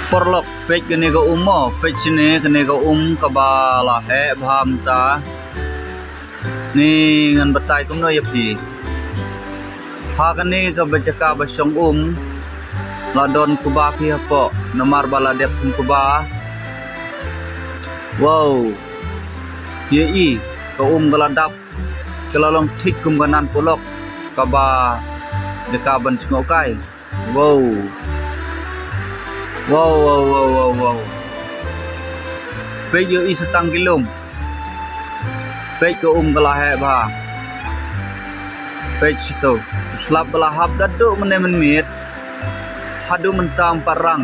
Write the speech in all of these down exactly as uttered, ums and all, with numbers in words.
Paralok, peit kane ka um mo, peit shane kane ka um kaba la heh bha mynta. Ni ngan batai kumno ïa phi. Ha kane kaba jaka ba shong um, la don kuba phi hapoh, namar ba la dep kum kuba. Wow. Ïa i, ka um ka la dap, ka la long thik kum ka nan paralok, kaba jaka ban sngewkai. Wow. Wow, wow, wow, wow, wow. Peit ïa i sa tang ki lum. Peit ka um ka la heh bha. Peit shito. U slap ba la hap da duh mynne mynmiet. Haduh mynta ym pat rang.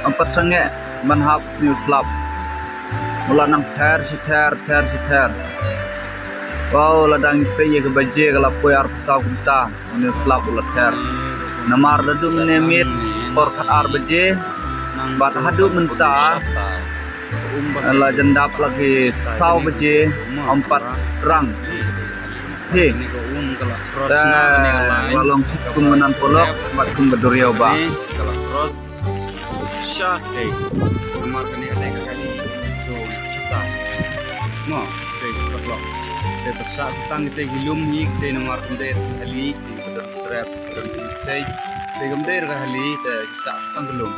Ym pat sangeh ban hap ïa u slap. U la nang ther shi ther, ther shi ther. Wow, la dang peit ïa ka baje ka la poi arphew saw kynta. Une u slap u la ther. Namar da duh mynne mynmiet por khat ar baje. Bad haduh mynta la jan dap la ki saw baje, ym pat rang. Hi. Te la long thik kum ka nan paralok bad kum ka duriaw ba. Sha te. Namar kane ka dei ka kali. To sha ta. Mo, te ka paralok. Te pyrshah sa tang te ki lum hi te namar kum dei ka kali, te ka dei trep, ka dei te. Te kum dei ka kali, te sa tang ki lum.